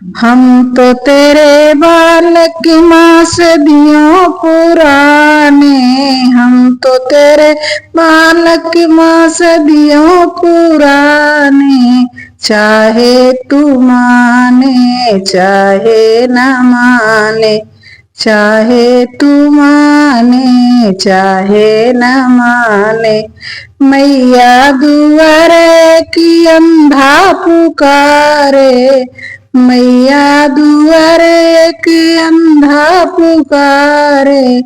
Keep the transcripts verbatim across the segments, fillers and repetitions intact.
हम तो तेरे बालक माँ सदियों पुराने, हम तो तेरे बालक माँ सदियों पुराने, चाहे तू माने चाहे न माने, चाहे तू माने चाहे न माने। मैया दुआरे की अंधा पुकारे, मैया दुआरे की अंधा पुकारे,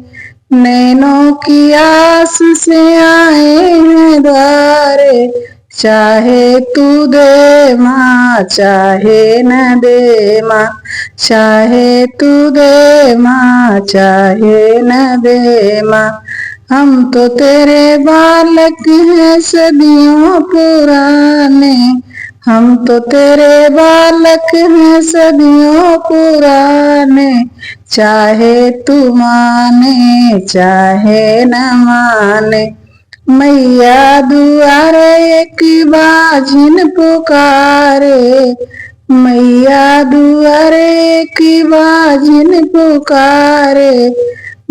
नैनों की आस से आए हैं द्वारे। चाहे तू दे माँ चाहे न दे माँ, चाहे तू दे माँ चाहे न दे माँ, हम तो तेरे बालक हैं सदियों पुराने, हम तो तेरे बालक हैं सदियों पुराने, चाहे तू माने चाहे न माने। मैया दुआरे एक बाझिन पुकारे, मैया दुआरे एक बाझिन पुकारे,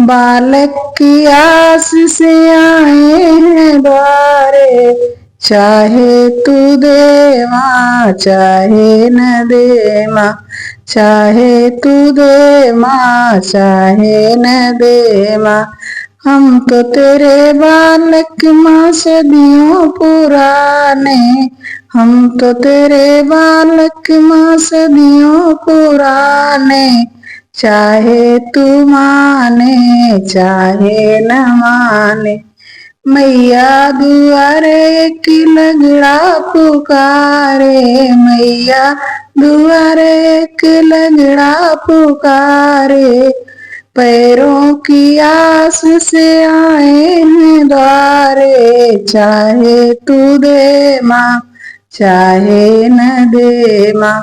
बालक की आस से आए हैं द्वारे। चाहे तू दे माँ चाहे न दे माँ, चाहे तू दे माँ चाहे न दे माँ, हम तो तेरे बालक माँ सदियों पुराने, हम तो तेरे बालक माँ सदियों पुराने, चाहे तू माने चाहे न माने। मैया दुआरे एक लंगड़ा पुकारे, मैया दुआरे एक लंगड़ा पुकारे, पैरों की आस से आए हैं द्वारे। चाहे तू दे माँ चाहे न दे माँ,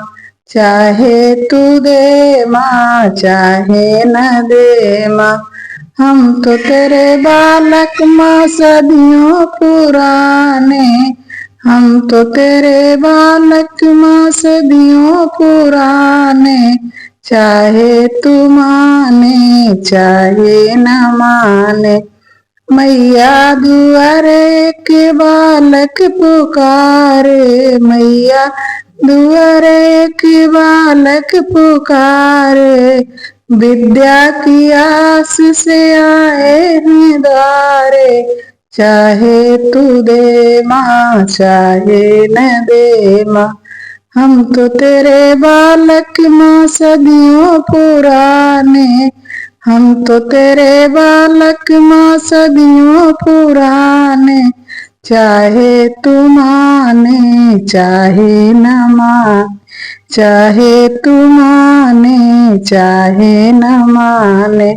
चाहे तू दे माँ चाहे न दे माँ, हम तो तेरे बालक माँ सदियों पुराने, हम तो तेरे बालक माँ सदियों पुराने, चाहे तू माने चाहे न माने। मैया दुआरे एक बालक पुकारे, मैया दुआरे एक बालक पुकारे, विद्या की आस से आए हैं द्वारे। चाहे तू दे माँ चाहे न दे माँ, हम तो तेरे बालक माँ सदियों पुराने, हम तो तेरे बालक माँ सदियों पुराने, चाहे तू माने चाहे न माने, चाहे तू माने चाहे न माने।